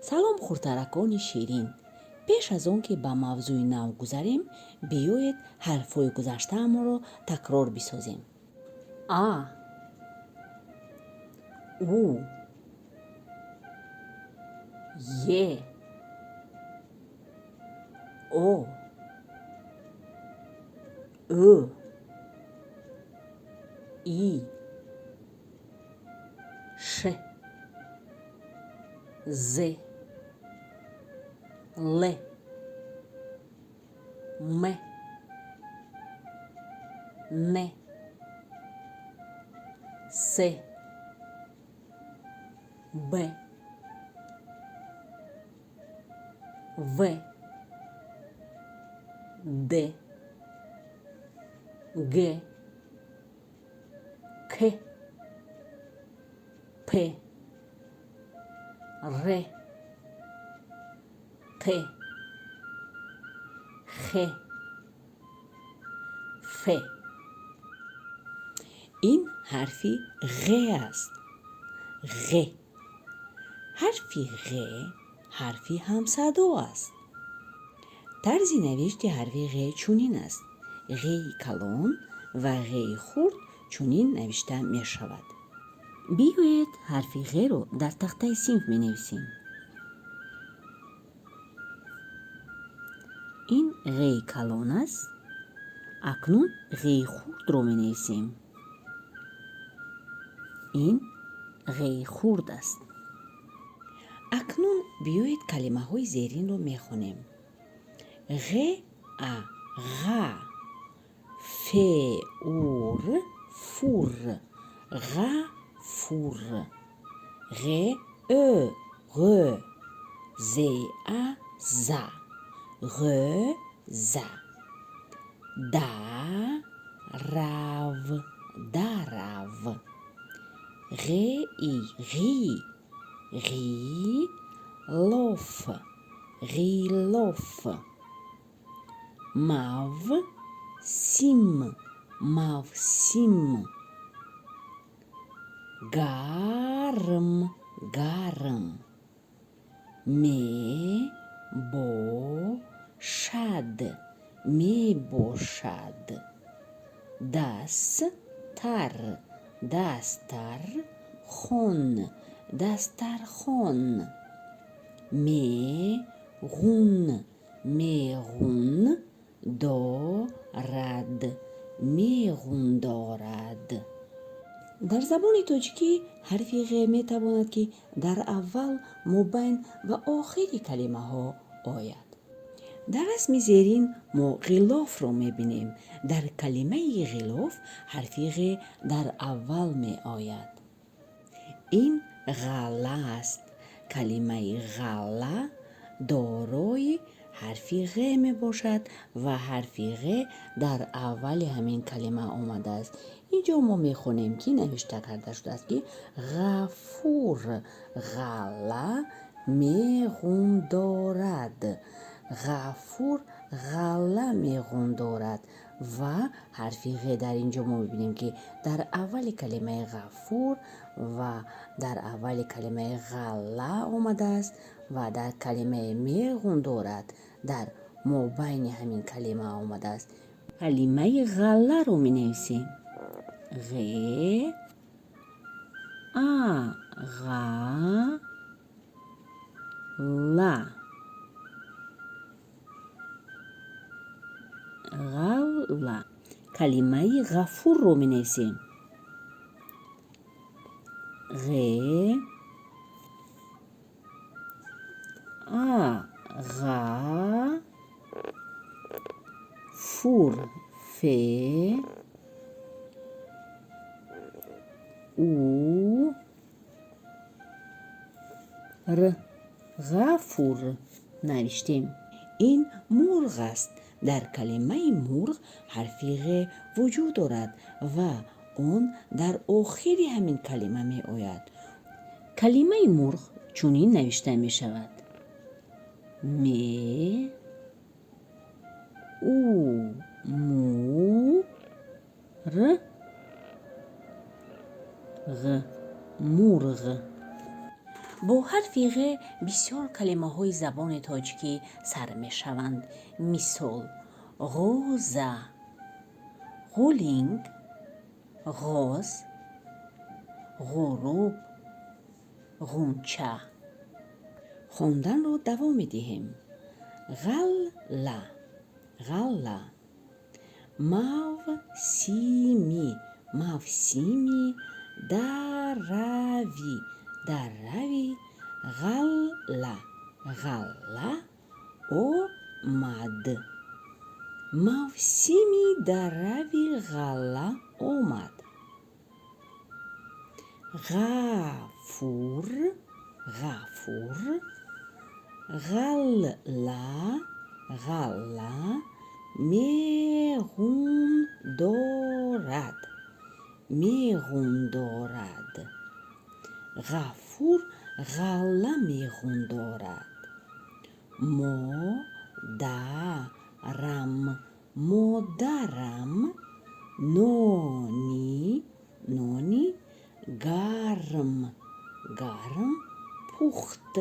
Салом, хурдтаракони ширин! Пеш аз он ки ба мавзӯи нав гузарем, биёед ҳарфҳои гузаштаамонро такрор бисозем. А, У, Е, О, Ӯ, И, Ш, З, Л, М, Н, С, Б, В, Д, Г, К, П, Р, Т, Х, Ф. Ин ҳарфи Ғ аст. Ғ. Ҳарфи Ғ ҳарфи ҳамсадо аст. Тарзи навишти ҳарфи Ғ чунин аст. Ғи калон ва ғи хурд чунин навишта мешавад. Биёед, ҳарфи Ғ-ро дар тахтаи синф менависем. Ин ғи калон аст. Акнун ғи хурдро менависем. Ин ғи хурд аст. Акнун биёед, калимаҳои зеринро мехонем. Ғ, а, ға, ф, у, р, фур, ға, фур. Ғ, ө, ғө, з, а, за, ғө, за. Да, рав, дарав. Ғ, и, ғи, ғи, лоф, ғилоф. Мав, сим, мавсим. Гарм, гарм. Ме, бо, шад, мебошад. Дас, тар, дастар, хон, дастархон. Ме, ғун, меғун, дорад, меғундорад. Дар забони тоҷикӣ ҳарфи Ғ метавонад, ки дар аввал, мобайн ва охири калимаҳо ояд. Дар расми зерин мо ғилофро мебинем. Дар калимаи ғилоф ҳарфи Ғ дар аввал меояд. Ин ғалла аст. Калимаи ғалла дорои ҳарфи Ғ мебошад ва ҳарфи Ғ дар аввали ҳамин калима омадааст. Ин ҷо мо мехонем, ки навишта карда шудааст, ки Ғафур ғалла меғундорад. Ғафур ғалла меғундорад ва ҳарфи Ғ дар ин ҷо мо мебинем, ки дар аввали калимаи Ғафур ва дар аввали калимаи ғалла омадааст ва дар калимаи меғундорад дар мобайни ҳамин калима омадааст. Калимаи ғалларо менависем. Ғ, А, ға, ла, ғалла. Калимаи Ғафурро менависем. Ғ, А, ға, фур, ф, у, р, Ғафур навиштем. Ин мурғ аст. Дар калимаи мурғ ҳарфи Ғ вуҷуд дорад ва он дар охири ҳамин калима меояд. Калимаи мурғ чунин навишта мешавад: ме, у, му, р, ғ, мурғ. Бо ҳарфи ғ бисёр калимаҳои забони тоҷикӣ сар мешаванд. Мисол: ғӯза, ғулинг, ғоз, ғуруб, ғунча. Хонданро давом медиҳем. Ғалла, ғалла, мавсими, мавсими дарави, дарави, ғалла, ғалла омад. Мавсими дарави ғалла омад. Ғафур, ғафур, ғалла, ғалла меғундорад, меғундорад. Ғафур ғалла меғундорад. Модарам, модарам нони, нони гарм, гарм пухт.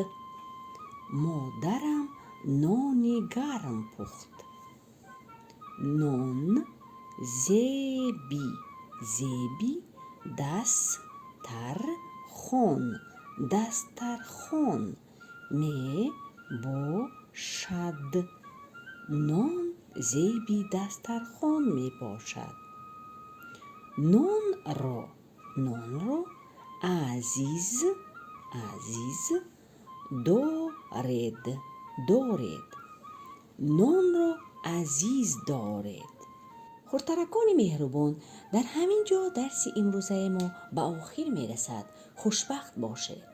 Модарам нони гарм пухт. Нон зеби, зеби дастархон, дастархон мебошад. Нон зеби дастархон мебошад. Нонро, нонро азиз, азиз доред, доред. Нонро азиз доред. Хурдтаракони меҳрубон, дар ҳамин ҷо дарси имрӯзаи мо ба охир мерасад. Хушбахт бошед.